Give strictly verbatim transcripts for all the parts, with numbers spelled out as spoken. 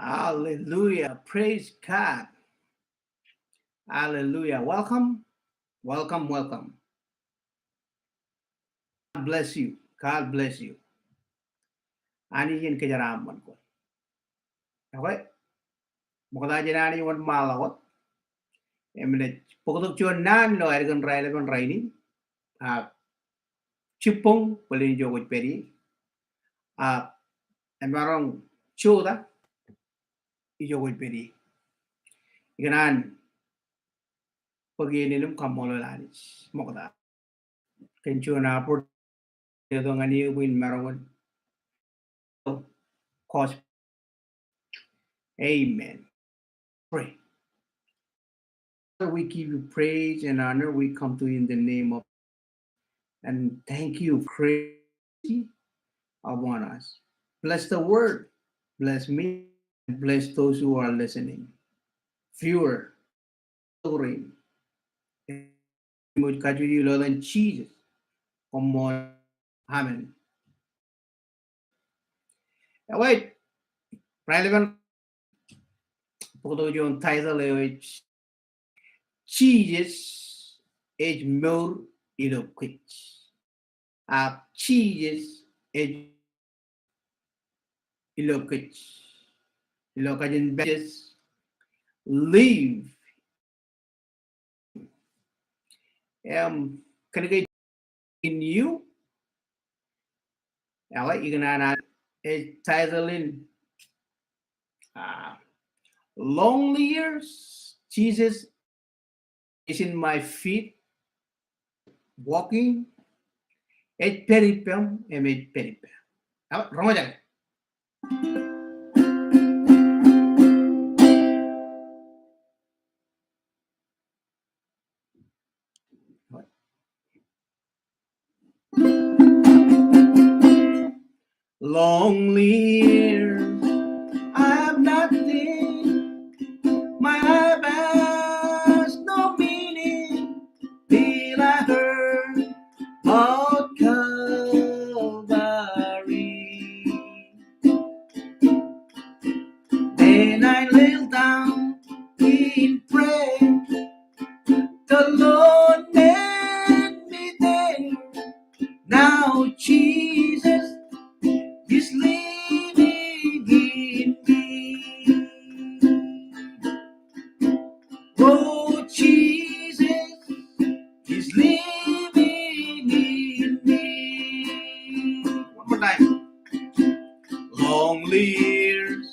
Hallelujah. Praise God. Hallelujah. Welcome. Welcome, welcome. God bless you. God bless you. Anij en kōjeraaṃṃan kwe. Ekwe, ṃokta jān Anij wōnṃaanḷọk wōt im naaj bōktok juon naan ilo ālikin raelepen rainin. Ak jibboñ bōlen ijo kwōj pād ie. Ak emaroñ jota ijo kwōj pād ie. Ikōṇaan bōk iien in im kaṃṃoolol Anij ṃokta kōn juon opportunity eo ñan eō bwe in maroñ in kōj. Amen. Pray. Father, we give you praise and honor. We come to you in the name of, and thank you, crazy upon us. Bless the word. Bless me. Bless those who are listening. Viewer, Ṃōj kajju ilo etan Jisōs. Koṃṃool. Amen. Ekwe, raelepen, bōktok juon title eo ej Jisōs ej mour ilo kōj. Ak Jisōs ej ilo kōj. Ilo kajin Baptist, live. Im kōnke in you. Ekwe, ikōṇaan ej title in, ah, Lonely Years, Jesus is in my feet, walking. Ej pād ippaṃ, im ej pād ippa. Awa, roñjake. Lonely years, I have nothing. My life has no meaning till I heard about Calvary. Then I kneel down in prayer. The Lord met me there. Now Jesus is living in me. Oh, Jesus is living in me. One more time. Lonely years,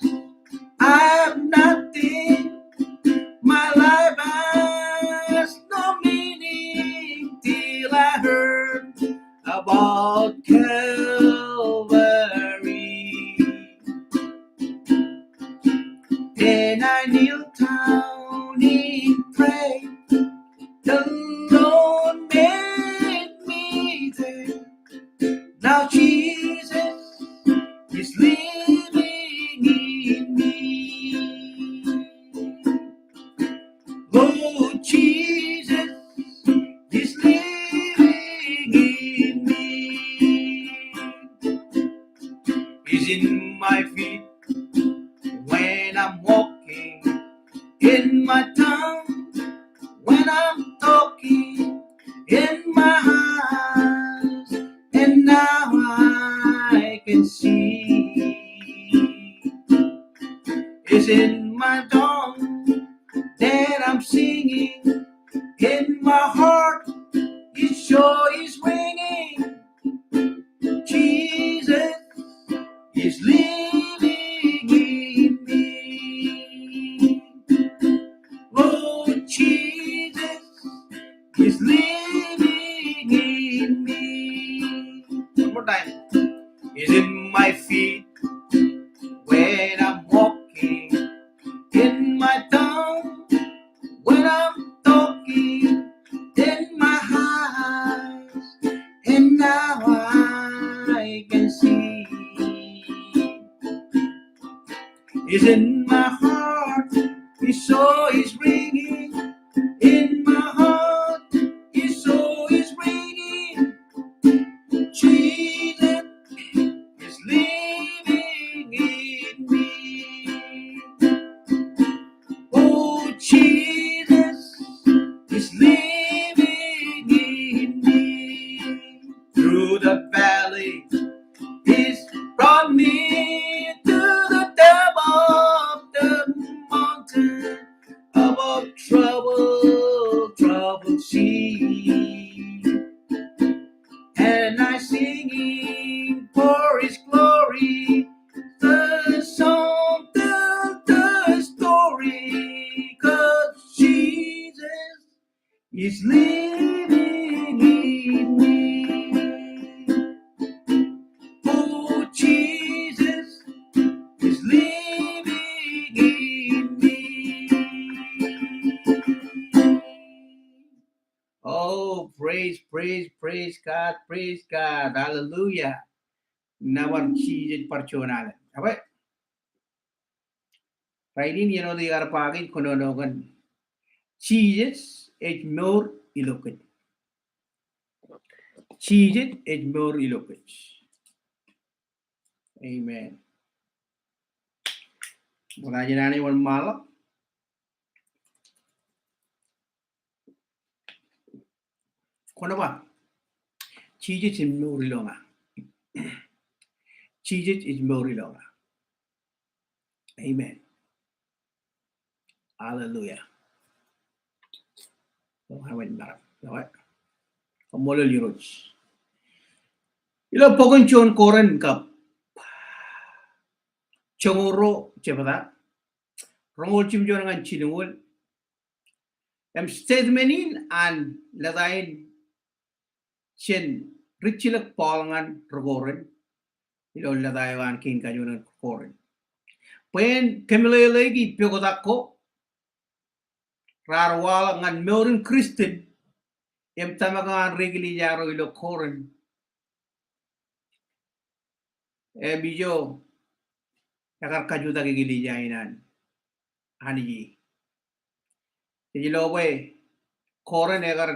I have nothing. My life has no meaning till I heard about Calvary. Then I kneel down in prayer. The Lord met me there. Now Jesus is living in me. Lord Jesus is living in me. He's in my feet when I'm walking, in my tongue when I'm talking, in my eyes, and now I can see. It's in my tongue that I'm singing, in my heart it sure is ringing. Jesus is living in me. Lord Jesus is living in me. One more time. Is in my feet when I'm walking, in my tongue when I'm talking, in my eyes, and now I can see. Is in my heart, it sure is ringing. In my heart, it sure is ringing. Jesus is living in me. the valley. He's brought me to the top of the mountain, above trouble, trouble sea. And I singing for his glory, the song, the, the story, 'cause Jesus is living in me. Oh, Jesus is living in me. Oh, praise, praise, praise God, praise God. Hallelujah. Nōbar Jisōs bar juon alen. Awa. Rainin iien wōt ikar ba kōj kōnono kōn Jisōs ej mour ilo kōj. Jisōs ej mour ilo kōj. Amen. Ṃokta jān an ej wōnṃaanḷọk. Kwōn ba, Jisōs ej mour ilo ña. Jisōs ej mour ilo ña. Amen. Hallelujah. Koṃṃool Irooj. Ilo bok in juon Korint kab joñoul ruo jebta, roñoul jimjuon ñan jilñuul. Im statement in an lōta in jān rijjilōk Paul ñan ri Korint. Ilo lōta eo an kein kajuon ñan Korint. Bwe en kōmeḷeḷeiki poktak ko raar waḷọk ñan mour in Christian im tōmak ñan ri eklejia ro ilo Korint. Im ijo ekar kajutak eklejia in an Anij. Ej lo bwe Korint ekar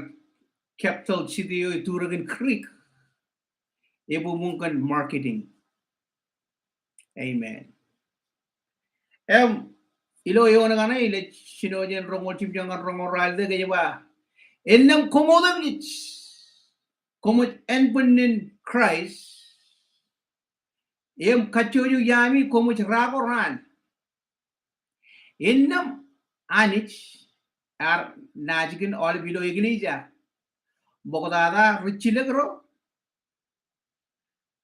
capital city eo iturōk in Greek. Ebuñbuñ kōn marketing. Amen. Im ilo eoon kaṇe ilo jino jān roñoul jimjuon ñan roñoul ralitōk ej ba, innām koṃ otemjej, koṃij ānbwinnin Kraist im kajjojo iaami koṃij rā ko raan. Innām Anij ear naaj kōn aolep ilo eklejia. Ṃoktata rijjilōk ro,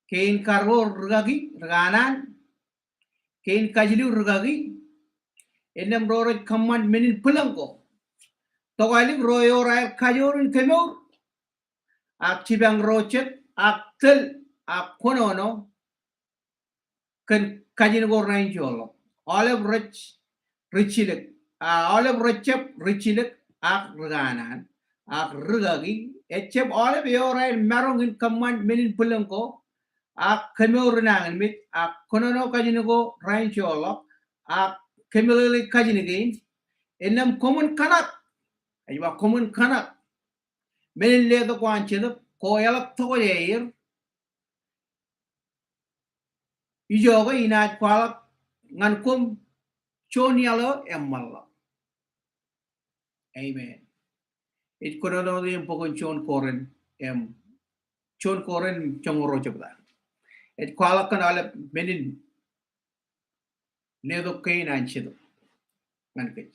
kein karuo rikaki, rikanaan, kein kajiluk rikaki, innām ro rej kōṃṃan men in bwilōñ ko. Tokālik ro eo raer kajoor in kemour, ak jipañ ro jet, ak tōl, ak kōnono kōn kajin ko rainjoḷọk. Aolep rej rijjilōk, a, aolep rejjab rijjilōk ak rikanaan ak rikaki, ejjab aolep eo raer maroñ in kōṃṃan men in bwilōñ ko, ak kemour in nañinmej, ak kōnono kajin ko rainjoḷọk, ak kōmeḷeḷeik kajin kein, innām koṃwin kōṇak, ej ba koṃwin kōṇak men in letok ko an Jetōb, koeḷap tokjān er. Ijoke inaaj kwaḷọk ñan koṃ juon iaḷ eo eṃṃanḷọk. Amen. Ej kōnono im bok in juon Korint, im juon Korint joñoul ruo jebta. Ej kwaḷọk kōn aolep men in letok kein an Jetōb ñan kōj.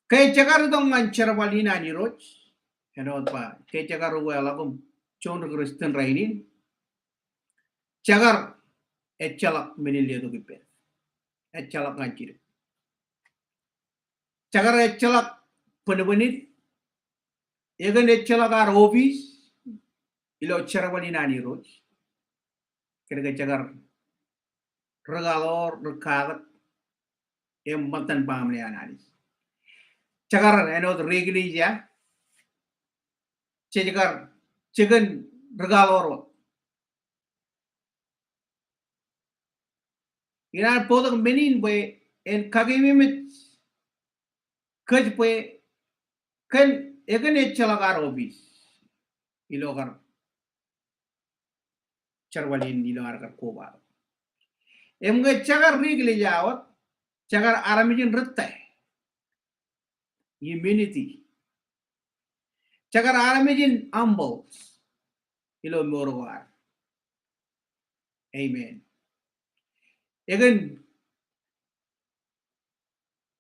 Ke jekar itok ñan jerbal in an Irooj, āinwōt ba ke jekar uweḷọk im juon ri Kristian rainin, jekar ejjeḷọk men in letok ippān. Ejjeḷọk ñan jidik. Jekar ejjeḷọk bōnbōnid. Ekōn ejjeḷọk ad office ilo jerbal in an Irooj. Kōnke jekar rikaḷoor, rikatak im ṃōttan baaṃle an Anij. Jekar āinwōt ri eklejia, jekar, jekōn rikaḷoor wōt. Inaaj bōktok men in bwe en kakeememej kōj bwe kōn, ekōn ejjeḷọk ad office ilo kar jerbal in ilo ad kar kobatok. Im ke jekar ri eklejia wōt, jekar armej in ritōl. Humility. Jekar armej in humble. ilo mour ko ad. Amen. Ekōn,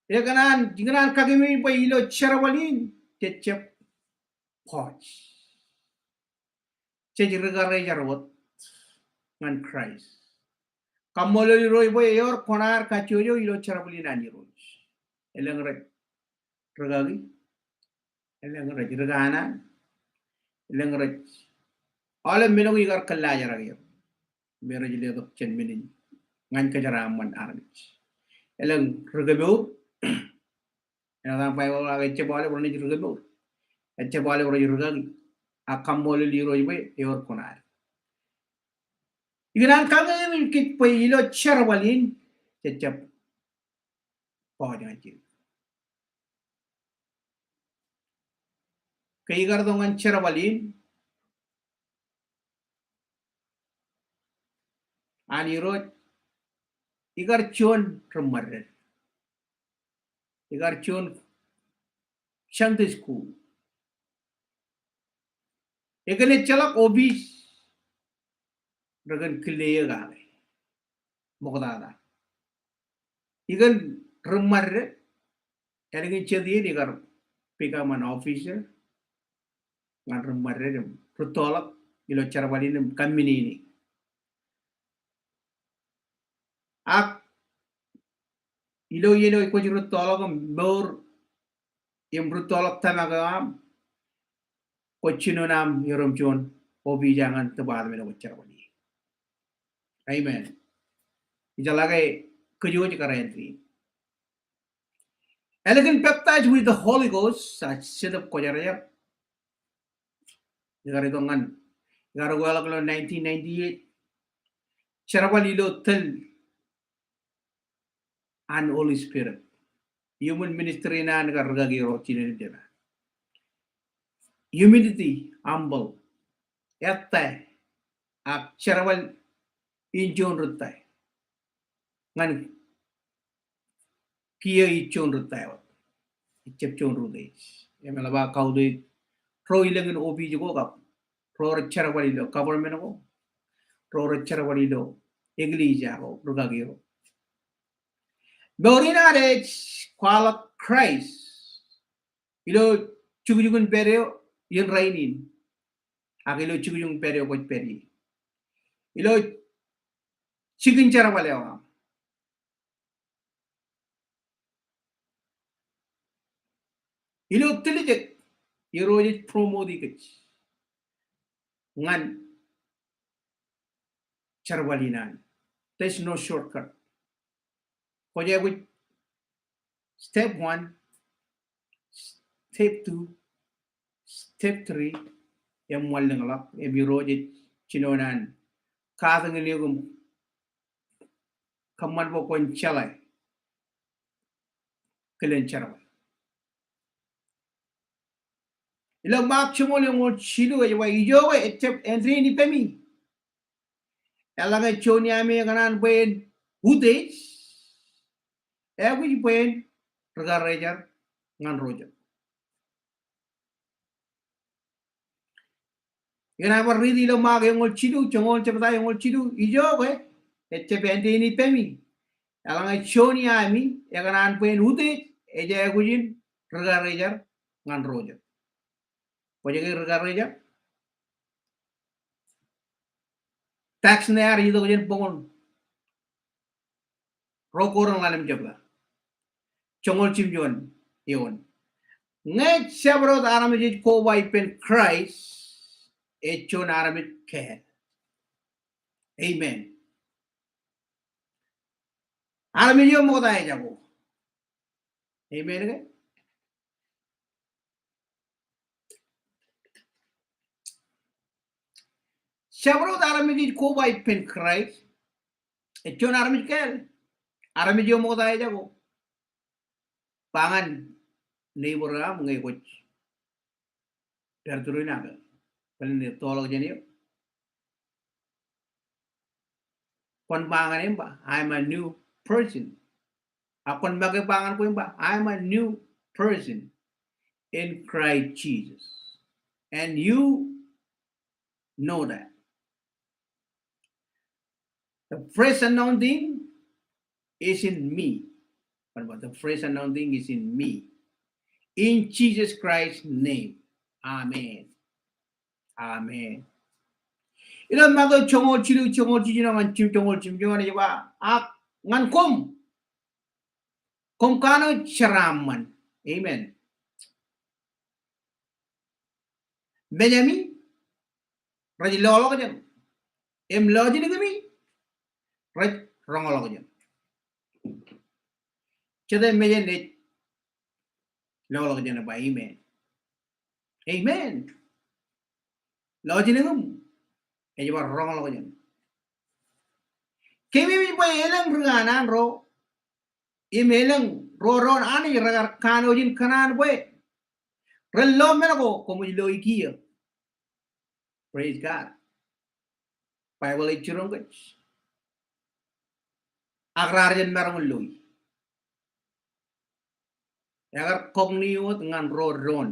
ekōṇaan, ikōṇaan kakememej bwe ilo jerbal in, jej jab poj. Jej ri-karijer wōt ñan Christ. Kaṃṃoolol Irooj bwe ewōr kuṇaad kajjojo ilo jerbal in an Irooj. Elōñ rej rūkaki, elōñ rej ri kanaan, elōñ rej aolep men ko ikar kōllaajrak er. Me rej letok jān men in ñan kōjeraaṃṃan armej. Elōñ ri-kemour, etan Baibōḷ ak ejjab aolep renaaj ri-kemour. Ejjab aolep rej rūkaki. Ak kaṃṃoolol Irooj bwe ewōr kuṇaad. Ikōṇaan kakememej kōj bwe ilo jerbal in, jej jab poj ñan Jisōs. Ke ikar itok ñan jerbal in an Irooj, ikar juon ri-ṃadded. Ikar juon Sunday school. Ekōn ejjeḷọk opiij rekōn kile eō kake. Ṃoktata. Ikōn ri-ṃadded, ālikin jet iien ikar become an officer ñan ri-ṃadded im rūttoḷọk ilo jerbal in im kaminene. Ak ilo iien eo kwōj rūttoḷọk im mour im rūttoḷọk tōmak eo aṃ, kwōj jinoin aṃ erom juon opiij ñan department eo kwōj jerbal ie. Amen. Ijeḷā ke kōj wōj kar āindein. Ālikin baptize with the Holy Ghost, ak Jetōb Kwōjarjar. Ikar itok ñan, ikar ukeḷọk ilo nineteen ninety-eight. Jerbal ilo tōl an Holy Spirit. Iuṃwin ministry in an kar rūkaki ro jinen im jema. Humility, humble. Ettā, ak jerbal in juon rūttā. Ñan kiiō ij juon rūttā wōt. Ijjab juon rūttoḷọk. Im eḷap aō kautiej ro ilōñin opiij ko kab ro rej jerbal ilo government ko, ro rej jerbal ilo eklejia ko, rūkaki ro. Mour in ad ej kwaḷọk Christ ilo jukjuk in pād eo in rainin, ak ilo jukjuk in pād eo kwōj pād ie. Ilo jikin jerbal eo aṃ. Ilo tiljek, Irooj ej promote kōj ñan jerbal in an. There's no shortcut. Kwōj aikuj step one, step two, step three, im wanlōñḷọk, im Irooj ej jinoin an katakin eok im kōṃṃan bwe kwōn jeḷā kilen jerbal. Ilo Ṃaak joñoul eñoul jilu ej ba, ijoke ejjab āindein ippemi. Eḷaññe juon iaami ekōṇaan bwe en utiej, aikuj bwe en ri-karijer ñan ro jet. Ikōṇaan bar riiti ilo Ṃaak eñoul jilu, joñoul jebta eñoul jilu, ijoke ejjab āindein ippemi. Eḷaññe juon iaami ekōṇaan bwe en utiej, ej aikuj in ri-karijer ñan ro jet. Kwōj ke ri-karijer? Text ṇe ear itok jān boñōn Ro Korint ḷalem jebta. Joñoul jimjuon eoon. Ñe jabdewōt armej ej koba ippān Kraist, ej juon armej kāāl. Amen. Armej eo ṃokta ejako. Amen ke? Jabdewōt armej ej koba ippān Kraist, ej juon armej kāāl. Armej eo ṃokta ejako. Ba ñan neighbor eo aṃ ñe kwōj pād through in ak bōlen ettoḷọk jān eō. Kwōn ba ñan e im ba, "I'm a new person." Ak kwōn make ba ñan kwe im ba, "I'm a new person in Christ Jesus. And you know that. The fresh anointing is in me. But the fresh anointing is in me. In Jesus Christ's name. Amen. Amen. Ilo Matu joñoul jilu, joñoul jiljino ñan jimjuon, joñoul jimjuon, ej ba, ak ñan koṃ, koṃ kanooj jeraaṃṃan. Amen. Mejami rej loḷọkjeṇ. Im lọjilñimi rej roñḷọkjeṇ. Jete mejān ej loḷọkjeṇ? Ba amen. Amen. Lọjilñim ej bar roñḷọkjeṇ. Keememej bwe elōñ ri kanaan ro im elōñ ro doon Anij rekar kanooj in kōṇaan bwe ren lo men ko koṃij loi kiiō. Praise God. Baibōḷ ej jiroñ kōj. Ak raar jab maroñ in loi. Ekar kọkni wōt ñan ro doon.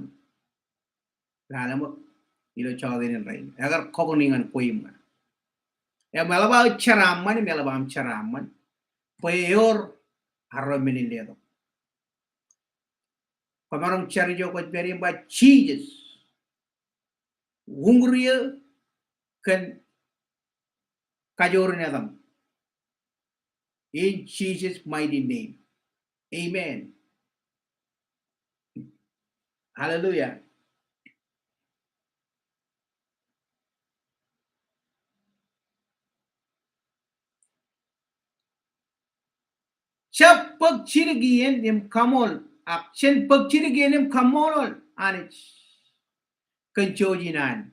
Lale ṃōk ilo jota in rainin. Ekar kọkni ñan kwe im ña. Im eḷap aō jeraaṃṃan, im eḷap aṃ jeraaṃṃan. Bwe ewōr arro men in letok. Kwōmaroñ jar ijo kwōj pād im ba, Jisōs, uññūr eō kōn kajoor in etaṃ. In Jesus' mighty name. Amen. Hallelujah. Jab bōk jidik iien im kaṃṃool, ak jen bōk jidik iien im kaṃṃoolol Anij kōn jouj in an.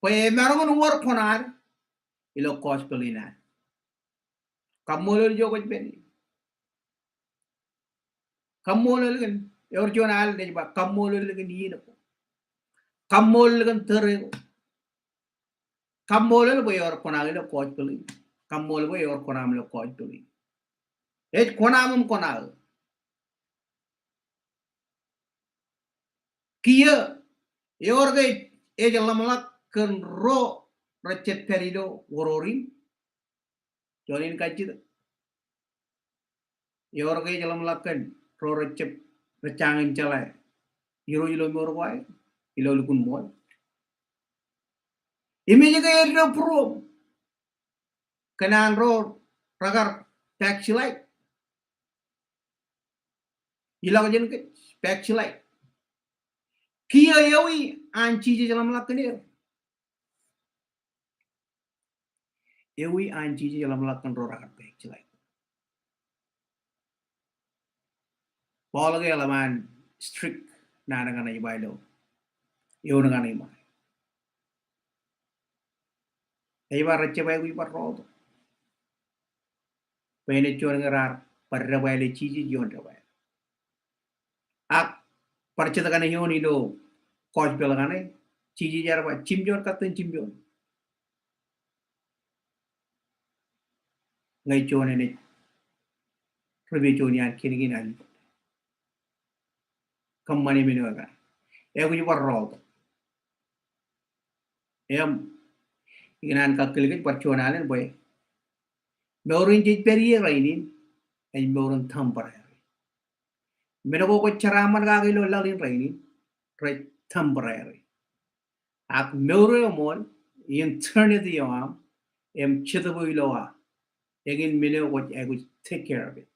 Bwe emaroñ in wōr kuṇaad ilo gospel in an. Kaṃṃoolol ijo kwōj pād ie. Kaṃṃoolol kōn, ewōr juon al ej ba, kaṃṃoolol kōn iien ko. Kaṃṃoolol kōn tōre ko. Kaṃṃoolol bwe ewōr kuṇaō ilo gospel in. Kaṃṃoolol bwe ewōr kuṇaṃ ilo gospel in. Ej kuṇaṃ im kuṇaō. Kiiō, ewōr ke ej ḷōmṇak kōn ro rejjab pād ilo oror in? Juon in kajjitōk. Ewōr ke ej ḷōmṇak kōn ro rejjab, rej jañin jeḷā Irooj ilo mour ko aer, ilo lukkuun ṃool? Im ej ke eddo būruōṃ kōn an ro rekar backslide? Ilọk jān kōj, backslide. Kiiō ewi an Jisōs ḷōmṇak kōn er? Ewi an Jisōs ḷōmṇak kōn ro rekar backslide? Paul ke eḷap an strict naan kaṇe ej ba ilo eoon kaṇe iṃaan. Ej ba rejjab aikuj bar roto. Bwe enaaj juon ñe raar bar debwāāle Jisōs ioon debwāāl. Ak bar jet kaṇe ioon ilo gospel kaṇe, Jisōs ear ba, jimjuon katten jimjuon. Ñe juon enaaj ripejuon iaan kiin kein an, kōṃṃane men eo ekar, ekuj bar roto. Im ikōṇaan kakkōl kōj bar juon alen bwe mour in jej pād ie rainin ej mour in temporary. Men ko kwōj jeraaṃṃan kake ilo laḷ in rainin rej temporary. Ak mour eo eṃool, eternity eo aṃ, im jetōb eo ilo aō, eñin men eo kwōj aikuj take care of it.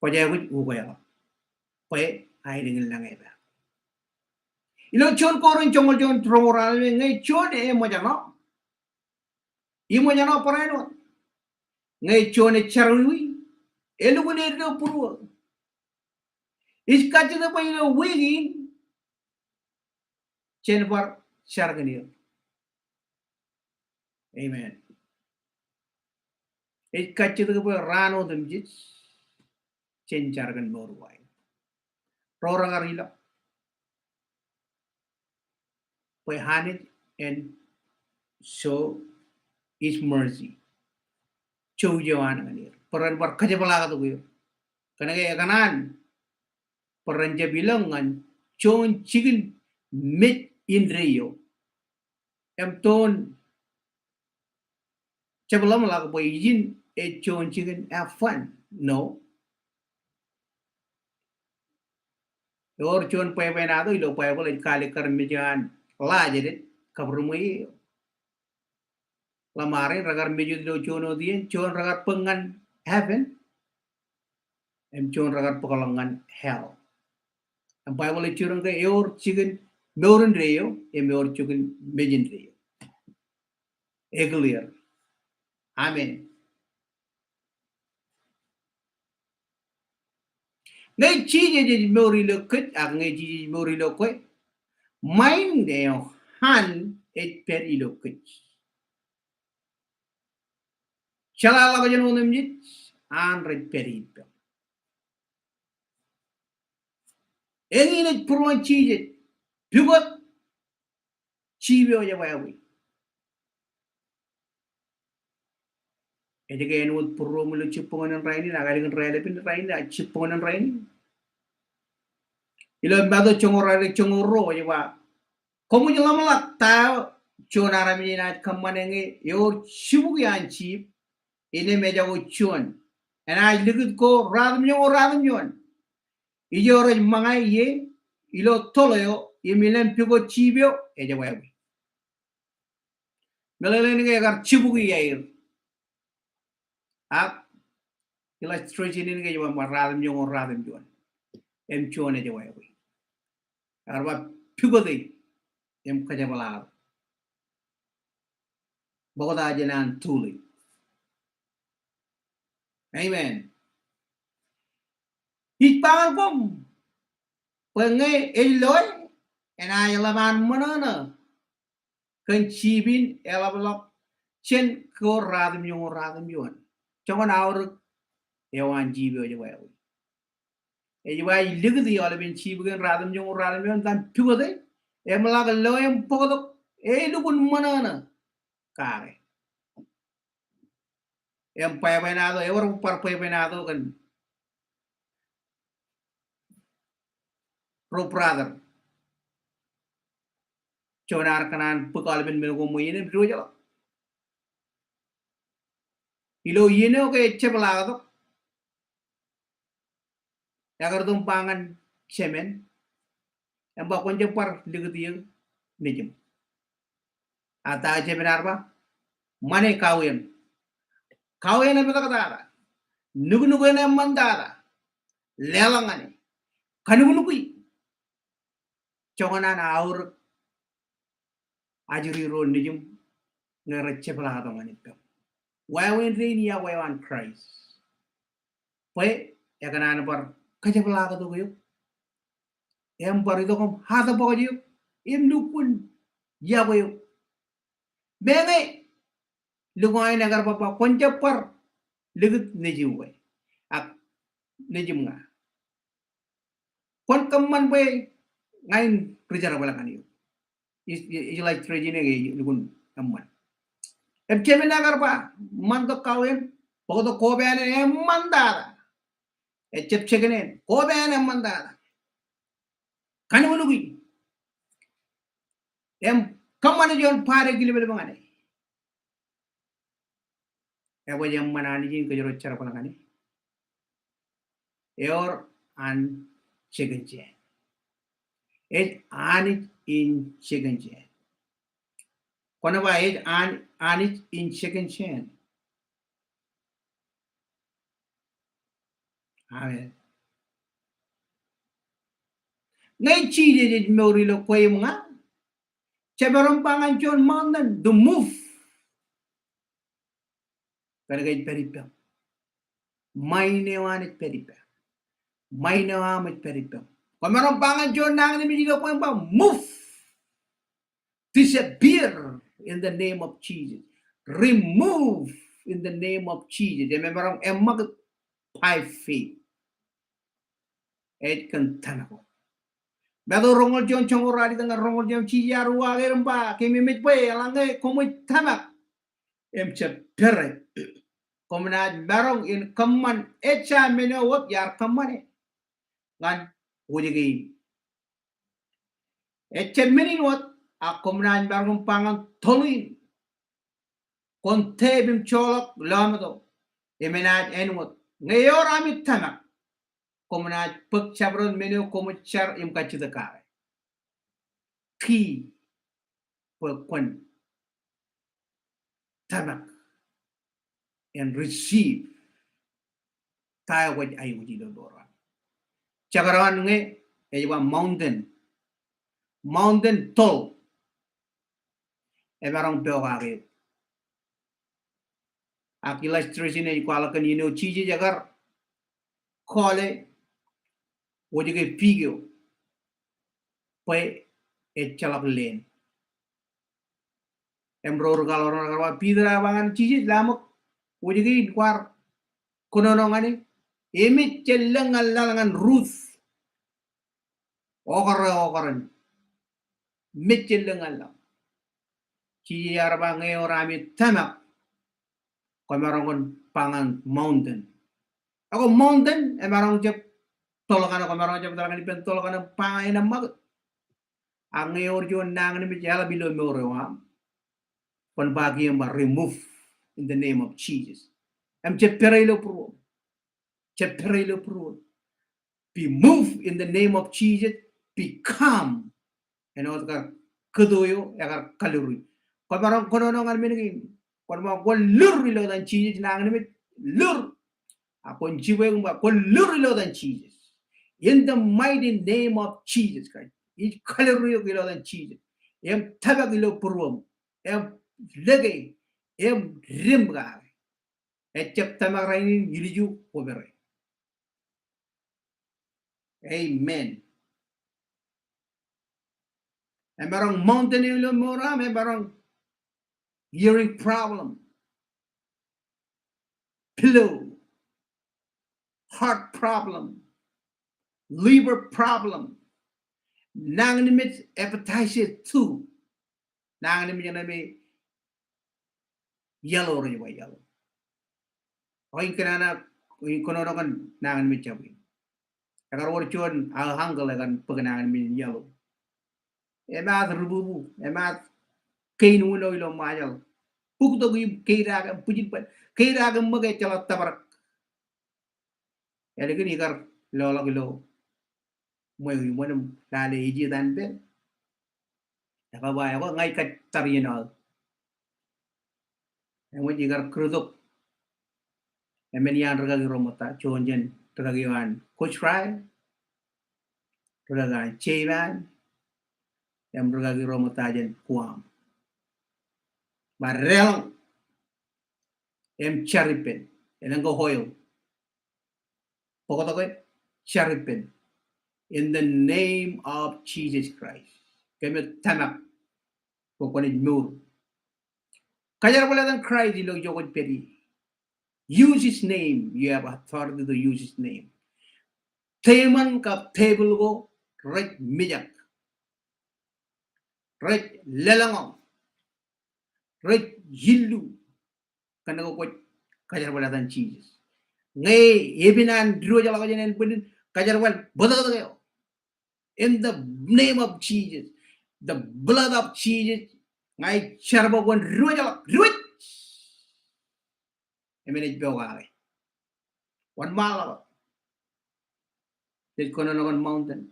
Kwōj aikuj ukeḷọk bwe aelōñ in lañ epaak. Ilo juon Korint joñoul juon, roñoul ralitōk, ñe juon eṃōjṇọ, eṃōjṇọ barāinwōt. Ñe juon ej jerọwiwi, elukkuun eddo būruō. Ij kajjitōk bwe ilo wiik in jen bar jar kōn er. Amen. Ij kajjitōk bwe raan otemjej jen jar kōn mour ko aer. Ro rekar ilọk bwe Anij en show his mercy. Jouj eo an ñan er bwe ren bar kōjepḷaaktok er. Kōnke ekōṇaan bwe ren jab ilọk ñan juon jikin mej indeeo Im toon jab ḷōmṇak bwe ijin ej juon jikin have fun. No. Ewōr juon bwebwenato ilo Baibōḷ ej kaalikkar mejo an ḷaajdik kab ri ṃweiie eo. Ḷōṃaro in rekar mejed ilo juon wōt iien, juon rekar bōk ñan heaven, im juon rekar bōkḷọk ñan hell. Im Baibōḷ ej jiroñ ke ewōr jikin mour indeeo, im ewōr jikin mej indeeo. Ej clear. Amen. Ñe Jisōs ej mour ilo kōj, ak ñe Jisōs ej mour ilo kwe, ṃain eo an ej pād ilo kōj. Jeḷāḷọkjeṇ otemjej an rej pād ippaṃ. Eñin ej būruon Jisōs, pukot jip eo ej wāween. Ej ke āinwōt būruoṃ ilo jibboñōn in rainin, ak ālikin raelepin rainin, ak jibboñōn in rainin. Ilo Matu joñoul ralitōk joñoul ruo ej ba, koṃij ḷōmṇak ta eo juon armej enaaj kōṃṃane ñe ewōr jibukwi an jip, innem ejako juon enaaj likūt ko ruatimjuon, ruatimjuon. Ijo rej ṃōñā ie ilo toḷ eo im innem pukot jip eo ej wāween. Meḷeḷein ke ekar jibukwi aer. Ak illustration in ke ej ba ruatimjuon, ruatimjuon. Im juon ej wāween. Ekar ba pukoti im kōjepḷaaktok. Bōktok jān an tule. Amen. Ij ba ñan koṃ bwe ñe ej loe, enaaj ḷap an ṃōṇōṇō kōn jip in eḷapḷọk jān ko ruatimjuon, ruatimjuon. Joñan aorōk eo an jip eo ej wāween. Ej ba ij likūti aolepen jip kein ruatimjuon, ruatimjuon, iten pukot e, im ḷak loe im bōktok, elukkuun ṃōṇōṇō kake. Im bwebwenato, ewōr bar bwebwenato kōn ro brother. Juon ear kōṇaan bōk aolepen men ko ṃweien im diwōjḷọk. Ilo iien eo ke ejjab ḷaaktok, ekar itok im ba ñan jemān, im ba kwōn jab bar likūt eō nejiṃ. A ta jemān ear ba, ṃane kaweeṇ. Kaweeṇ emetak tata. Nuknuk eṇ eṃṃan tata. Leḷọk ñan e. Kanuknukwi. Joñan an aorōk ajri ro nejiṃ ñe rej jepḷaaktok ñan ippaṃ. Wāween dein yokwe eo an Kraist. Bwe ekōṇaan bar kōjepḷaaktok eok. Im bar itok im hard work eok. Im lukkuun yokwe eok. Meñe lukkuun ekar ba, ba kwōn jab bar likūt nejiṃ bwe. Ak nejiṃ ña. Kwōn kōṃṃan bwe ña in ri jerbal ñan eok. Ij, ij, ij ḷak trejin e ke lukkuun eṃṃan. Im jemān ekar ba, ṃantok kaweeṇ, bōktok koba eṇ eṃṃan tata. Ejjab jikin eṇ, koba eṇ eṃṃan tata. Kanuknukwi. Im kōṃṃane juon part e kilep ḷọk ñan e. Ekwōj eṃṃan Anij in kōjro jerbal ñan e. Ewōr an second chance. Ej Anij in second chance. Kwōn ba ej an, Anij in second chance. Amen. Ñe Jisōs ej mour ilo kwe im ña, jemaroñ ba ñan juon mountain to move. Kōnke ej pād ippaṃ. Ṃain eo an ej pād ippaṃ. Ṃain eo aṃ ej pād ippaṃ. Kwōmaroñ ba ñan juon nañinmej ilo kwe im ba, move. Disappear in the name of Jesus. Remove in the name of Jesus. Im emaroñ eṃṃakūt by faith. Ej kōn tōmak eo. Matu roñoul juon joñoul ralitōk ñan roñoul juon, Jisōs ear uwaak er im ba, kōmij mej bwe eḷaññe koṃij tōmak im jab pere, koṃ naaj maroñ in kōṃṃan ejja men eo wōt iar kōṃṃane ñan wōjke in. Ejjab men in wōt ak koṃ naaj maroñ in ba ñan toḷ in, kwōn tep im joḷọk lọmeto im enaaj āinwōt. Ñe ewōr ami tōmak, koṃ naaj bōk jabdewōt men eo koṃij jar im kajjitōk kake. Ki bwe kwōn tōmak and receive ta eo kwōj aikuj ilo mour eo aṃ. Jekdọọn ñe ej ba mountain, mountain toḷ emaroñ pokake eok. Ak illustration ej kwaḷọk kōn ilo Jisōs ekar kọọle wōjke peak eo bwe ejjeḷọk leen. Im ro ri kaḷoor ro ekar ba, Piter ear ba ñan Jisōs, ḷaṃōk wōjke in kwaar kōnono ñan e. Im ejjeḷọk ñan laḷ ñan roots. Okar, okar in. Im ejjeḷọk ñan laḷ. Jisōs ear ba ñe ewōr ami tōmak, kwōmaroñ in ba ñan mountain. Ak mountain emaroñ jab toḷ kaṇe, kwōmaroñ jab toḷ kaṇe ippān toḷ kaṇe ba ñan eṃṃakūt. Ak ñe ewōr juon nañinmej eḷap ilo mour eo aṃ, kwōn ba kiiō im ba remove in the name of Jesus. Im jab pere ilo būruōṃ. Jab pere ilo būruōṃ. Be moved in the name of Jesus. Become. Āinwōt kar kōto eo ekar kaluri. Kwōmaroñ kōnono ñan men kein. Kwōn ba kwōn lur ilo etan Jisōs nañinmej, lur. Ak kwōn jibwe im ba kwōn lur ilo etan Jisōs. In the mighty name of Jesus Christ. Ij kaluri eok ilo etan Jisōs. Im tōmak ilo būruōṃ. Im lōke. Im dim kake. Ejjab tōmak rainin, ilju kwō pere. Amen. Emaroñ mountain eo ilo mour eo aṃ, emaroñ hearing problem, pillow, heart problem, liver problem, nañinmej hepatitis two. Nañinmej eṇ me yellow, rej ba yellow. Ak in kōnono, in kōnono kōn nañinmej jab in. Ekar wōr juon aō uncle ekar bōk nañinmej in yellow. Emaat rububu, emaat kein uno ilo Ṃajeḷ. Buktok im keidake, bwijin bōd, keidake ṃōk ejjeḷọk tōprak. Ālikin ikar loḷọk ilo ṃweo iṃōn im lale ej etan pād. Ekar ba, ekwe ña ij kar tar iien aō. Eṃōj ikar kūrtok emān iaan rikaki ro ṃōtta, juon jān rikaki eo an Kosrae, rikaki an Jeiban, im rikaki ro ṃōtta jān Guam. Ba deḷọñ im jar ippān, elōñ ke oil. Bōktok e, jar ippān. In the name of Jesus Christ. Kōmij tōmak bwe kwōnaaj mour. Kajerbal etan Christ ilo ijo kwōj pād ie. Use his name. You have authority to use his name. Demon kab devil ko rej mijak. Rej lōḷñọñ. Rej illu. Kōnke kwōj kajerbal etan Jisōs. Ñe epen an diwōjḷọk jān ānbwinnin, kajerbal bōtōktōk eo. In the name of Jesus, the blood of Jesus, ña ij jar bwe kwōn diwōjḷọk, diwōj. Im enaaj pokake. Wōnṃaanḷọk. Jej kōnono kōn mountain.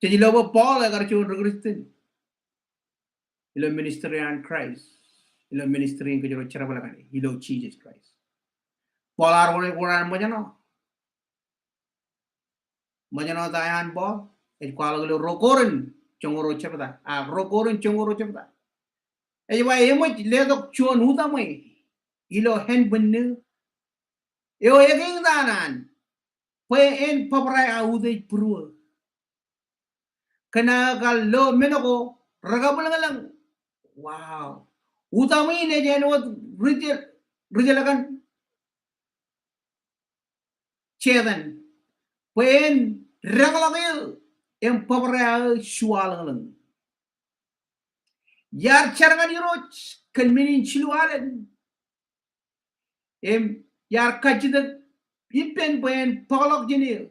Jej lo bwe Paul ekar juon ri Christian ilo ministry an Christ, ilo ministry in kōjro jerbal kaṇe, ilo Jesus Christ. Paul ear wōr, wōr an ṃōjṇọ. Ṃōjṇọ ta eo an Paul, ej kwaḷọk ilo Ruo Korint joñoul ruo jebta, a, Ruo Korint joñoul ruo jebta. Ej ba eṃōj letok juon utaṃwe ilo ānbwinnū eo ekiiñ ta an, bwe en bōbrae aō utiej būruō. Kōn aō kar lo men ko rekabwilōñlōñ. Wow. Utaṃwe in ej āinwōt rijel, rijelekan Setan. Bwe en deñḷọk eō im bōbrae aō juwalōñlōñ. Iar jar ñan Irooj kōn men in jilu alen. Im iar kajjitōk ippān bwe en bōkḷọk jān eō.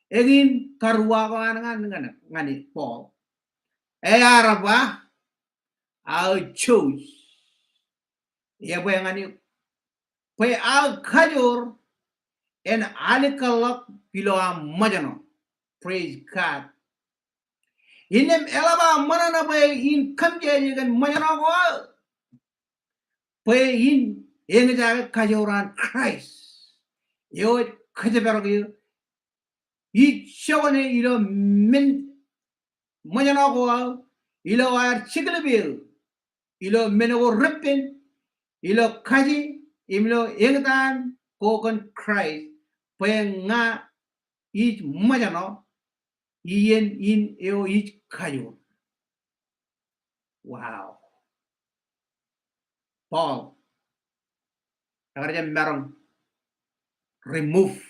Eñin karuwa ko an ñan, ñan, ñan Paul. Ear ba, aō jouj, ebwe ñan eok, bwe aō kajoor en alikkar ḷọk ilo aṃ ṃōjṇọ. Praise God. Innām eḷap aō ṃōṇōṇō bwe in kōmjeje kōn ṃōjṇọ ko aō, bwe in eñjake kajoor an Kraist eo ej kōjparok eō ij jokwane ilo men ṃōjṇọ ko aō, ilo aer jekḷep eō, ilo men ko reppen, ilo kaje, im ilo eñtaan ko kōn Kraist, bwe ña ij ṃōjṇọ, iien in eo ij kajoor. Wow. Paul, ekar jab maroñ remove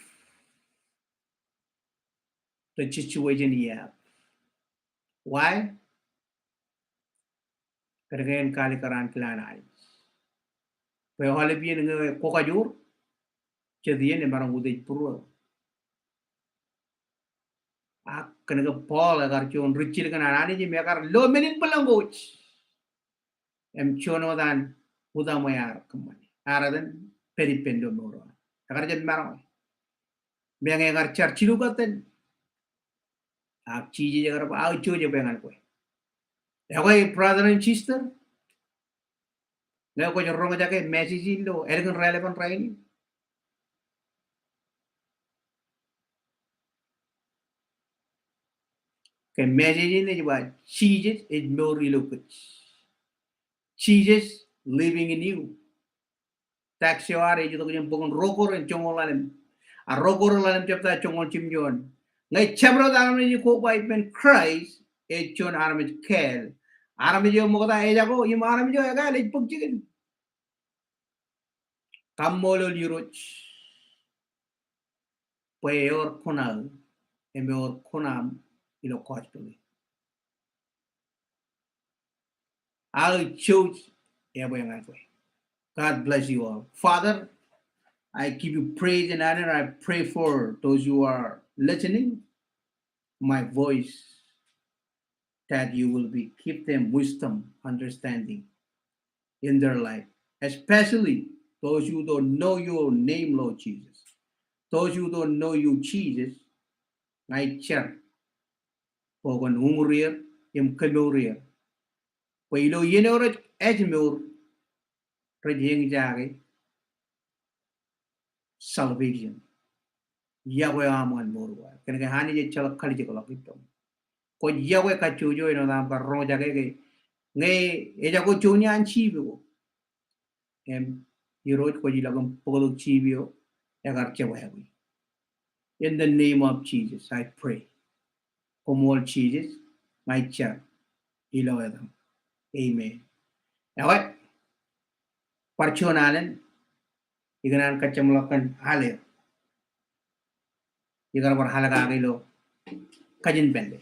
the situation he have. Why? Kōnke en kaalikkar an kilaan Anij. Bwe aolep iien ñe kwō kajoor, jet iien emaroñ utiej būruō. Ak kōnke Paul ekar juon rijjilōk ñan Anij im ekar lo men in bōlen ko wōj, im juon wōt an utaṃwe ear kōṃṃane, ear etan pād ippān ilo mour eo an. Ekar jab maroñ e. Meñe ekar jar jiluk etan, ak Jisōs ekar ba, aō jouj, ebwe ñan kwe. Ekwe, brother and sister, ñe kwōj roñjake message in ilo ālikin raelepen rainin, ke message in ej ba Jisōs ej mour ilo kōj. Jesus living in you. Text eo ad ej itok jān bok in Ro Korint joñoul ḷalem. A Ro Korint ḷalem jebta joñoul jimjuon. Ñe jabdewōt armej ej koba ippān Kraist, ej juon armej kāāl. Armej eo ṃokta ejako im armej eo ekāāl ej bōk jikin. Kaṃṃoolol Irooj bwe ewōr kuṇaō im ewōr kuṇaaṃ ilo gospel in. Aō jouj, ebwe ñan kwe. God bless you all. Father, I give you praise and honor. I pray for those who are listening my voice, that you will be, give them wisdom, understanding in their life, especially those who don't know your name, Lord Jesus. Those who don't know you, Jesus, ña ij jar bwe kwōn uññūr er im kemour er, bwe ilo iien eo rej ejmour, rej eñjake salvation. Iọkwe eo aṃ ñan mour ko aer. Kōnke Anij ejjeḷọk kalijekḷọk ippaṃ. Kwōj iọkwe kajjojo āinwōt aṃ kar roñjake ke ñe ejako juon iaan jiip ko, im Irooj kwōj ilọk im bōktok jiip eo ekar jebwābwe. In the name of Jesus, I pray. Koṃṃool Jisōs, ña ij jar ilo etaṃ. Amen. Ekwe, bar juon alen, ikōṇaan kajjimḷọk kōn al eo ikar bar al kake ilo kajin pālle.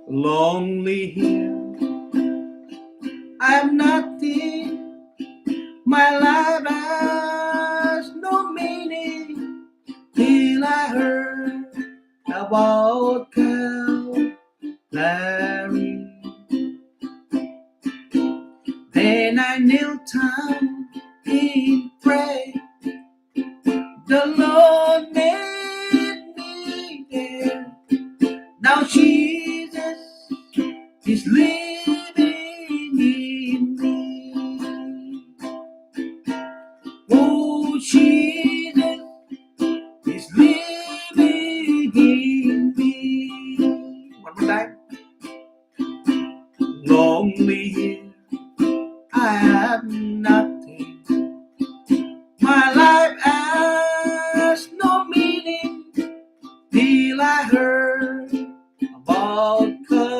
Lonely here, I have nothing. My life has no meaning till I heard about Calvary. Then I kneel down in prayer. The Lord met me there. Now Jesus is living in me. Oh, Jesus is living in me. One more time. Lonely here, I have nothing. My life has no meaning till I heard about Calvary.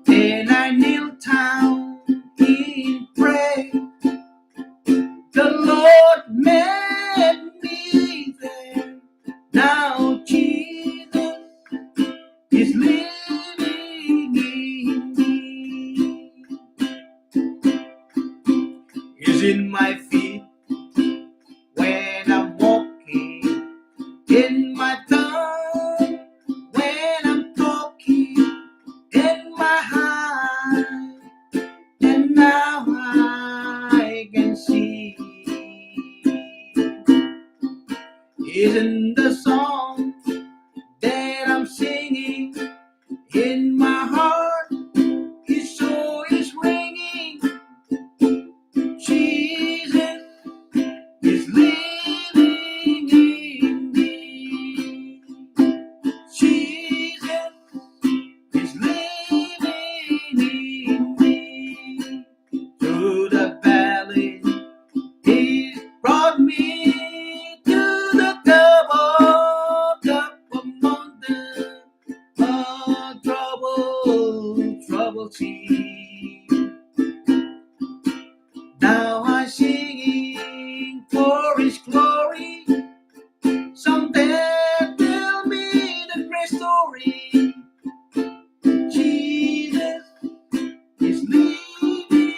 Then I kneel down in prayer. The Lord met me there. Now Jesus Isn't the song that I'm singing in my heart? It so is ringing. Jesus is living in me. Jesus is living in me. Through the valley, he brought me to the top of the mountain. A trouble, trouble sea. Now I'm singing for his glory. Some that tell me the great story. Jesus is living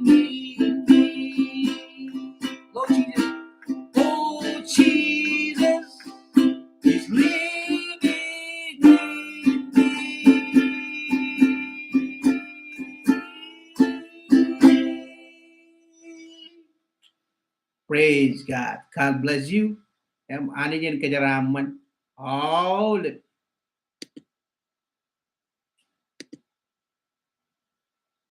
in me. Lord Jesus, oh, Jesus is living in me. Praise God. God bless you. Im Anij en kōjeraaṃṃan aolep